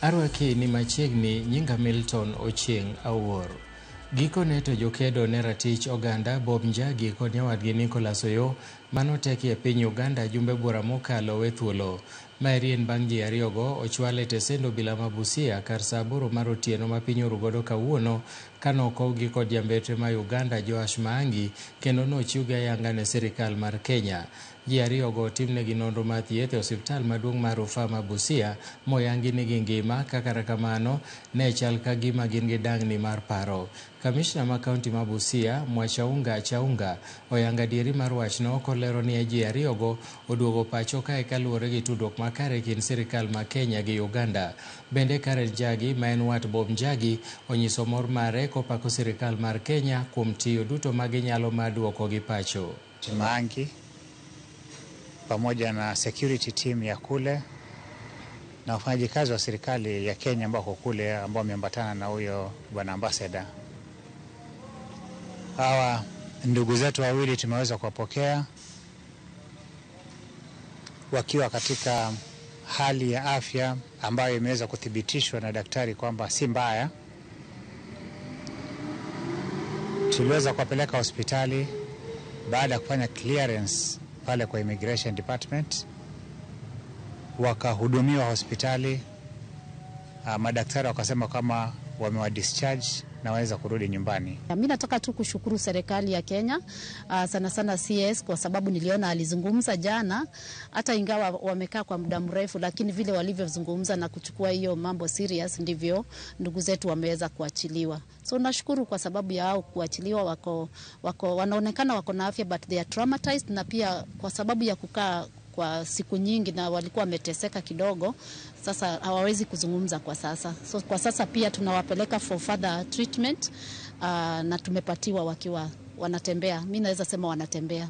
Arwaki ni machiegni, nyinga Milton Ochieng' Awuor. Gikone to jokedo ne ratich oganda Bob Njagi kod nyawadgi Nicholas Oyoo manoteki e piny Uganda jumbe buora mokalo we thuolo. Maeri en bang' ji ariyogo ochwal e tesend obila ma Busia kar saa 8 mar otieno ma piny oru godo kawuono kanokowgi kod jambetre ma Uganda Joash Maangi kendo nochiwgi ayanga ne sirikal mar Kenya. Ji ariyogo otimnegi nonro mar thieth e osiptal maduong' mar rufaa ma Busia moyangi ni gingima kata kamano ne chal ka gima gin gi dang'ni mar paro. Kamishna ma kaunti ma Busia, Mwachaunga Chaunga, oyango adieri mar wachno kolero ni ji ariyogo oduogo pacho kae kaluwore gi tudruok makare e kind sirikal ma Kenya gi Uganda. Bende Karen Njagi ma en wat Bob Njagi onyiso mor mare kopako sirikal mar Kenya kuom tiyo duto ma ginyalo mar duokogi pacho. Maangi pamoja na security team ya kule na wafanyaji kazi wa serikali ya Kenya ambao wako kule ambao wameambatana na huyo bwana ambassador. Hawa ndugu zetu wawili tumeweza kuwapokea wakiwa katika hali ya afya ambayo imeweza kuthibitishwa na daktari kwamba si mbaya. Tuliweza kuwapeleka hospitali baada ya kufanya clearance pale kwa immigration department, wakahudumiwa hospitali. Madaktari wakasema kama wamewa discharge na waweza kurudi nyumbani. Mimi nataka tu kushukuru serikali ya Kenya, sana sana CS kwa sababu niliona alizungumza jana, hata ingawa wamekaa kwa muda mrefu, lakini vile walivyozungumza na kuchukua hiyo mambo serious, ndivyo ndugu zetu wameweza kuachiliwa. So nashukuru kwa sababu ya hao kuachiliwa, wako wanaonekana wako na afya, but they are traumatized, na pia kwa sababu ya kukaa kwa siku nyingi na walikuwa wameteseka kidogo, sasa hawawezi kuzungumza kwa sasa. So kwa sasa pia tunawapeleka for further treatment, na tumepatiwa wakiwa wanatembea. Mimi naweza sema wanatembea.